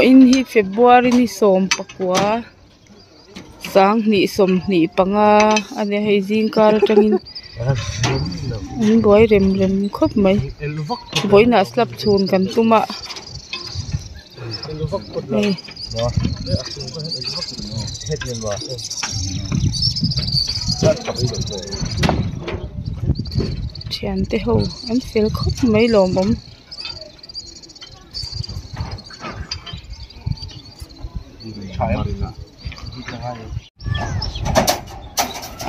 Vawiin hi February ni 19 2025 a nia hei zing kar atangin an buai rem rem khawp mai vawiin ah slab chhun kan tum a hei. Thiante ho an fel khawp mai lawmawm.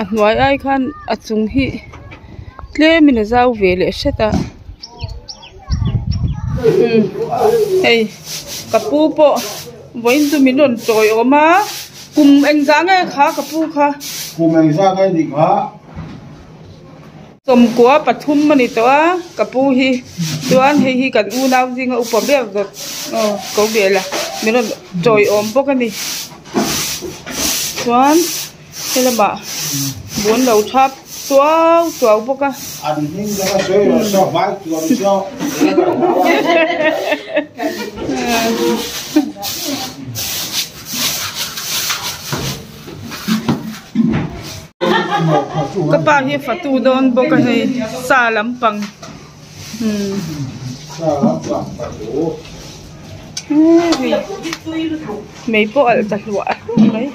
A hnuai ai khan a chung hi tlemin a zau ve leh hret a umm hei ka pu pawh vawiin chu min rawn tawi awm a kum engzah nge kha ka pu kha. Kum engzah nge ni kha. 13 a ni tawh a ka pu hi chuan hei hi kan unau zinga upa ber zawt aw ko ve la min rawn tawi awm bawk a ni chuan helamah bun lo thap tuau tuau bawk a. An hming te kha sawi rawh saw hmai tuam saw. Ka pa hi fatu dawn bawk a hei sa lampang umm mei pawh alh ta hluah hluah mai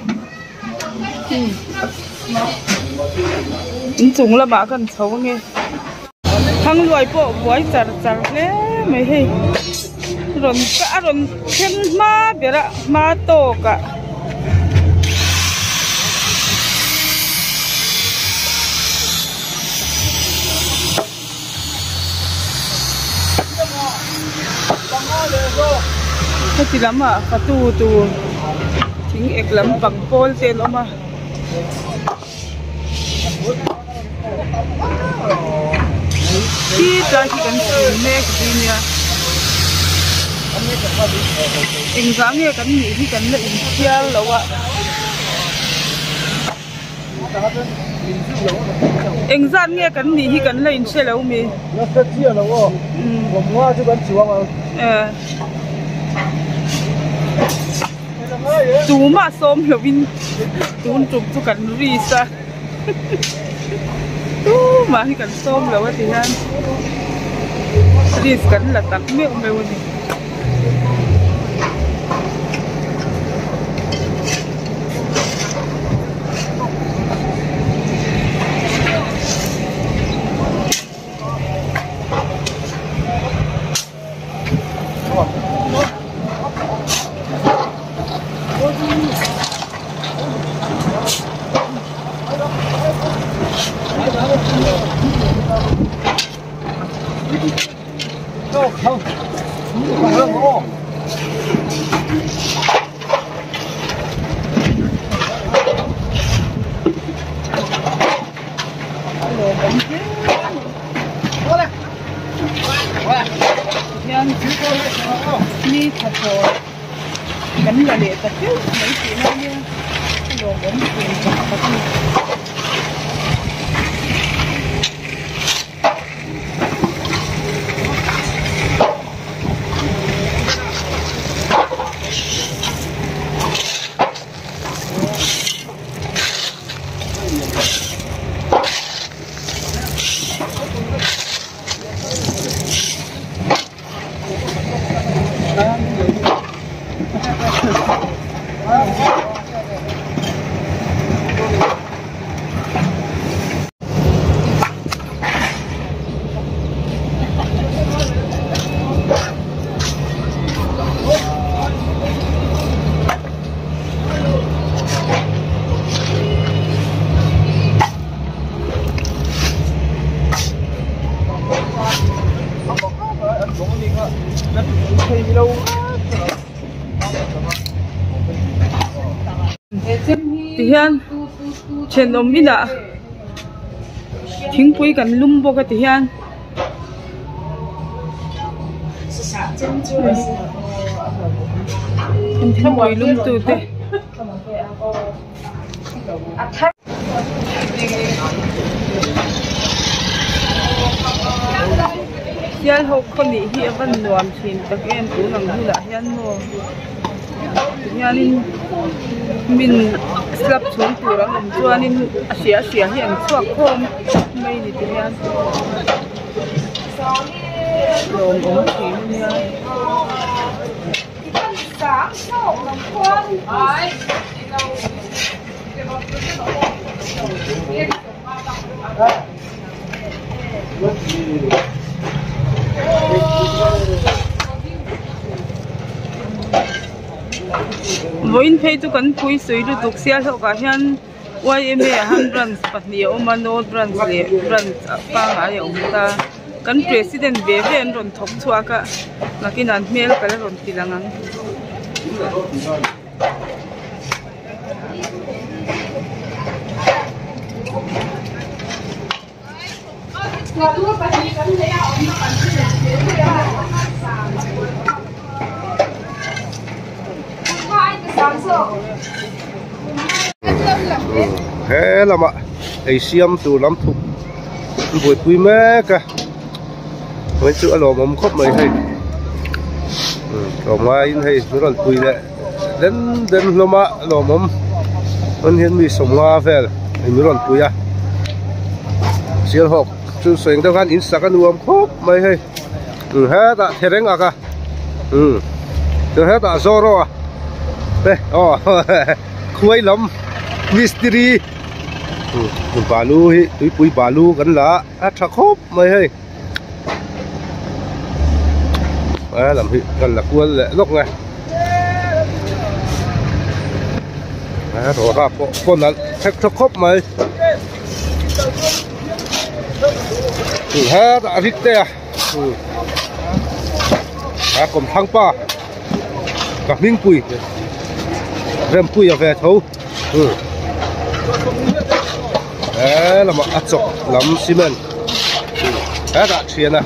inchung lamah khan chho ange thangluai pawh buai char char hle mai hei rawn a rawn thleng hma ber a hma tawk ah. Heti lamah fatu tur thing ek lampang pawl te an awm a. Khi tlai khi kan chhun mek zui nia engzah nge kan nih hi kan la inchhiar lo a engzat nge kan nih hi kan la inhre lo mi Tumah sawm hlohin tun tum chu kan risk a tumah hi kan sawm lo a ti hian risk kan la tak meuh meuh a ni. Hian ni tha thaw kan la leh ta feuh mai tih lai nia a lawmawm thin tak tak a ni. Tihian thenawm inah thingpui kan lum bawk a tihian. Thingpui lum tute. Sialhawk khaw nih hi a van nuam thin tak em tun ang hunah hian maw. Tihianin min slab chhung tur an awm chuanin a hria a hria hi an chhuak khawm mai a ni tihian lawmawm thin a nia. Vawiin phei chu kan pui sui lutuk Sialhawk ah hian yma ah hian branch pahnih a awm a north branch leh branch pangngai a awm ta kan president ve ve an rawn thawk chhuak a nakinah an hmel ka la rawn ti lang ang. He lamah ei siam tur lam thuk an buaipui mek a hei chu a lawmawm khawp mai hei tlawmngaiin hei min rawn pui leh den den hlawm a lawmawm chuan hian mi sawmnga vel min rawn pui a Sialhawk chu sawi ang deuh khan in sak a nuam khawp mai hei hetah thereng ak a chuan hetah zawraw a te aw khuai lam mistiri balu hi tuipui balu kan la a a tha khawp mai hei. A lam hi kan la kual leh lawk nge a rawra pawh pawh nalh thek thawk khawp mai hetah a rik te a a kawmthlang pa ka hmingpui rempui a ve tho he lamah a chawk lam cement hetah thian a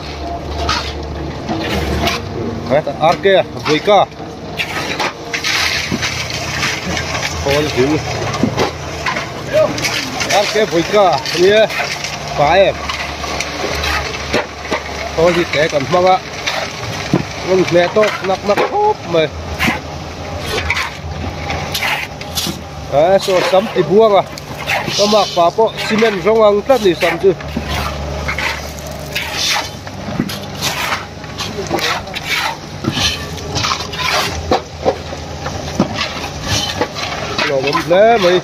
hetah RK Vawika khawl ding RK Vawika ania pa em khawl hi te kan hmang a rawn hneh tawk nak nak khawp mai. A saw sam ti buang a ka mak pa pawh cement rawng ang tlat ni sam chu. Lawmawm hle mai.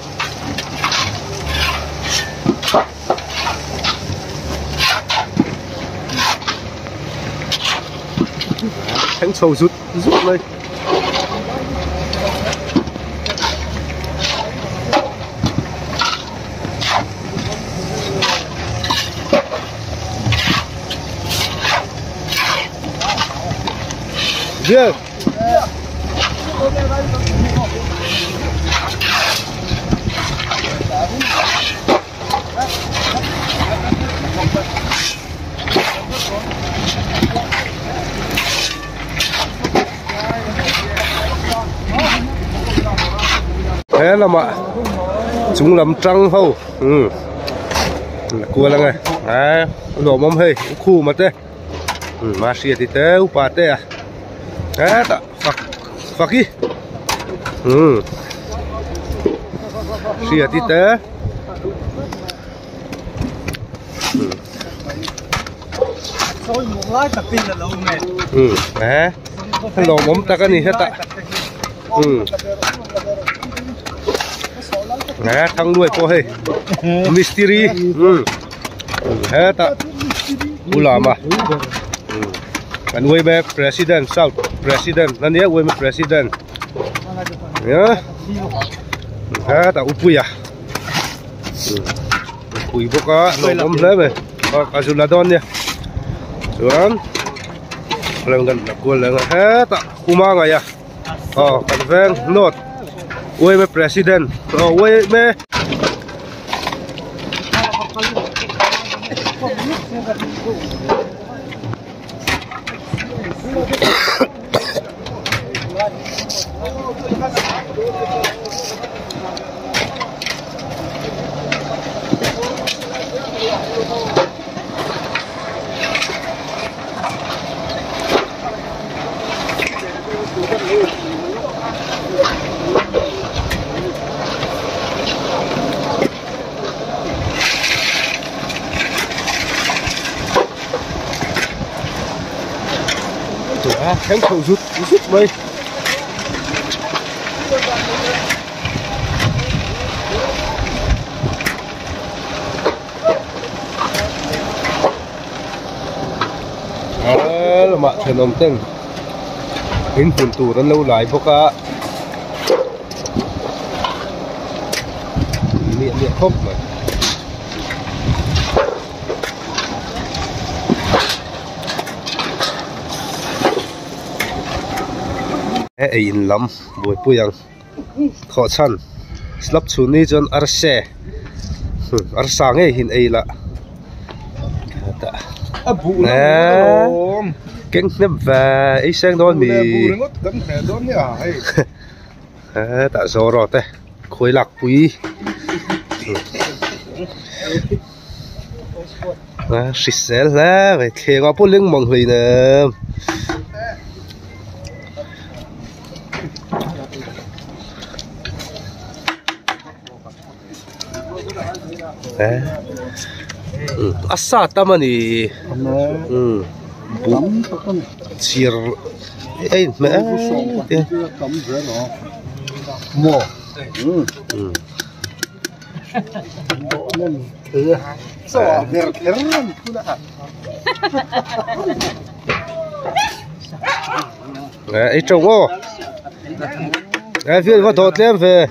Thleng chho zut zut mai. Riêng. He lamah chung lam tang ho umm la kual ang e a lawmawm hei ukhuma te umm a hriat i te upa te a hetah fak fak i umm hriat i te. Lawmawm tak a ni hetah Thangluai pawh hei mistiri hetah Pu Lama kan Uaime president south president a nia Uaime president hetah Upuia. Pui bawk a lawmawm hle mai a zu la dawn nia chuan reng kan la kual leh ang a hetah kuma ngaih a aw kan veng north yma president aw yma A thleng chho zut zut mai. A lamah thenawm ten in hmun tur an lo lai bawk a miah miah khawp mai. He ei in lam buaipui ang thawh chhan slab chhun ni chuan arse arsa ngei hi an ei la eee keng hnem ve ei seng dawn mi hetah zawr aw te khuai lak pui. A hrisel hle mai thleng ah pawh leng mang hleinem a sa tam a ni umm buh chir a inhmeh em em umm. Ei trâu ngô Ê phiên có thọ tlem về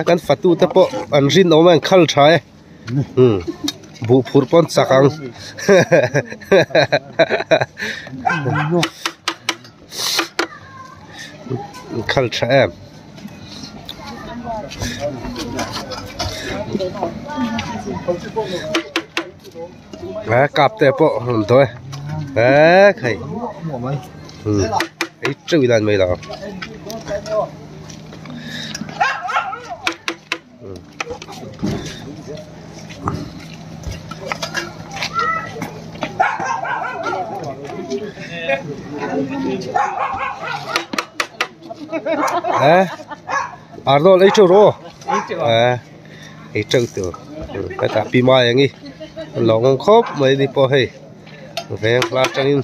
Kan fatu te pawh an rinawm a an khal tha e Buh phurh pawh an chak ang Khal tha em. Á cặp te pawh rawn daw e á khai ei teuh ila an mai lo. Ê, Arnold ei trâu ro. Ê, ei trâu tu. Cái ta pi mai angi. Lawng khop mai ni pawh hei. Veng hla tangin.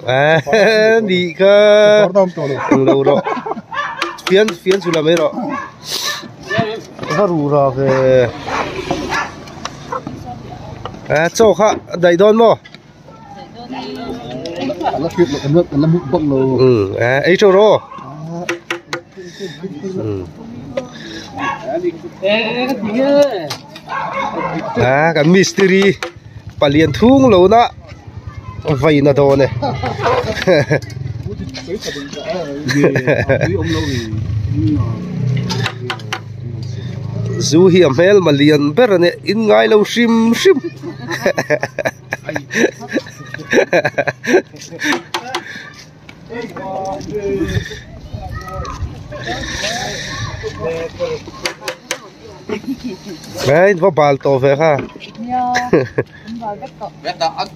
À, đi cơ. Lâu rồi. Phiến phiến chú làm mấy rồi. Nó rù rò về. À, chỗ khác đầy đón mò. Ừ, à, ấy chỗ rồi. Ừ. À, cái mystery palian thung lo na vai na dawn e. Zu hi a hmel malian ber a nia in ngai lo hrim hrim. Đấy, va bal to ve kha.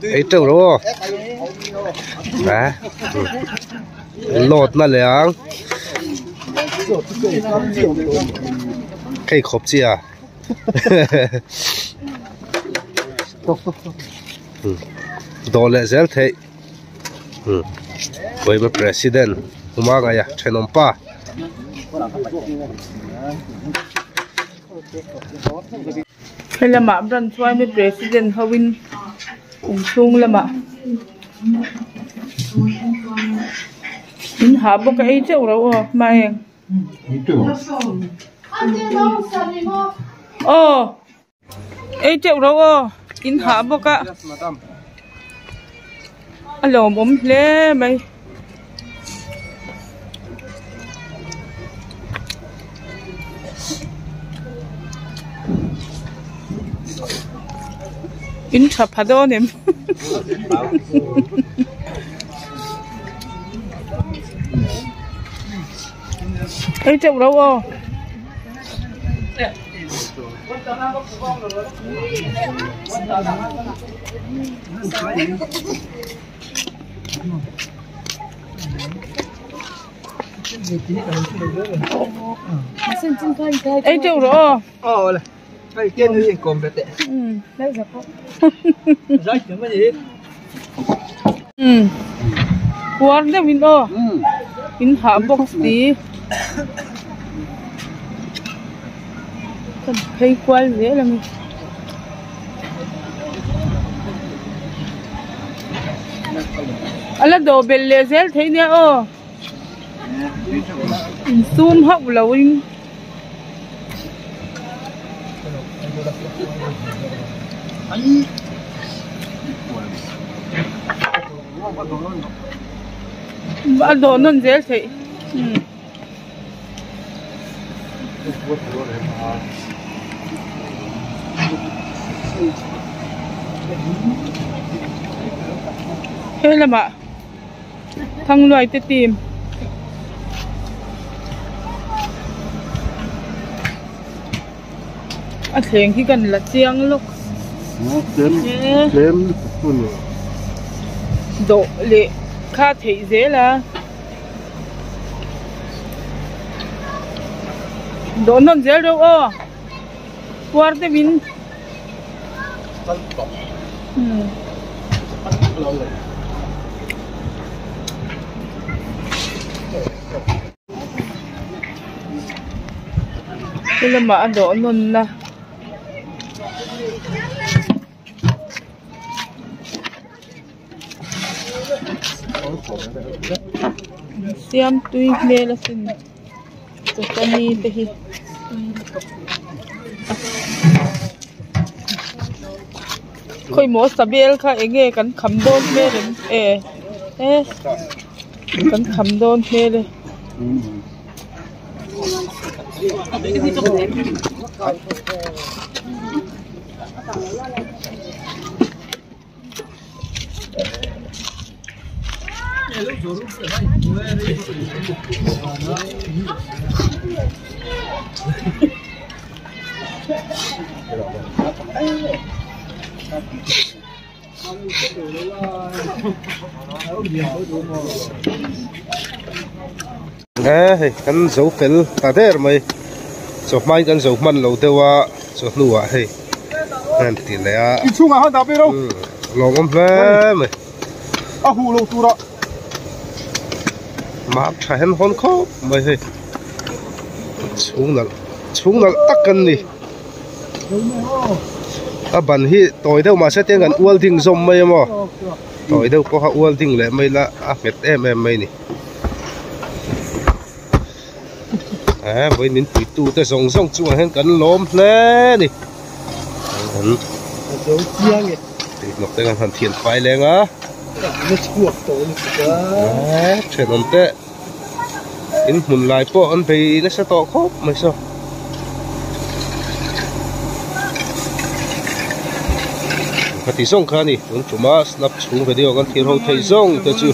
Ei teuh lo aw. Đấy. Lawt na leh ang. Khei khawp chi a. Dawh leh zel theih. Koima president huma ngaia thenawm pa. Helamah branch chuan president hoin kum chhung lamah in hah bawk a ei teuh reuh aw hmaeng aw. Ei teuh ro aw in hah bawk a a lawmawm hle mai. In tha pha dawn em ei teuh ro aw. Ei teuh rawh aw. Puar deuhin aw in hah bawk si ka phei kual zel a ni. A la dawh belh leh zel thei nia aw insum hauh lo in. A dawh nawn zel theih he lamah Thangluai te team. A thleng hi kan la chiang lawk. Dawh leh kha theih zel a. Dawh nawn zel reuh aw. Puar deuhin. He lamah a dawh nawn a. Siam tui hmel asin chawchani te hi. Khawimaw sabel kha eng nge kan kham dawn hmel em e e kan kham dawn hmel e. E hei kan zo fel ta der mai chawhmai kan zo hman lo deuh a chawhnu ah hei an ti leh a inchhungah han dah phei ro lawmawm hle mai a huh lo tura mak tha hen hawn khawp mai hei chhung nalh chhung nalh tak kan ni a ban hi tawi deuh mahse tiang kan ual ding zawm mai emaw tawi deuh pawha ual ding leh mai la a nghet em em mai ni. Eh vawiin min puitu te zawng zawng chungah hian kan lawm hle a ni tih hnawk te kan han thian fai leng a eh thenawm te in hmun lai pawh an bei nasa tawh khawp mai saw. Khati zawng kha a ni tun tuma snap chhung video kan thlir ho thei zawng te chu.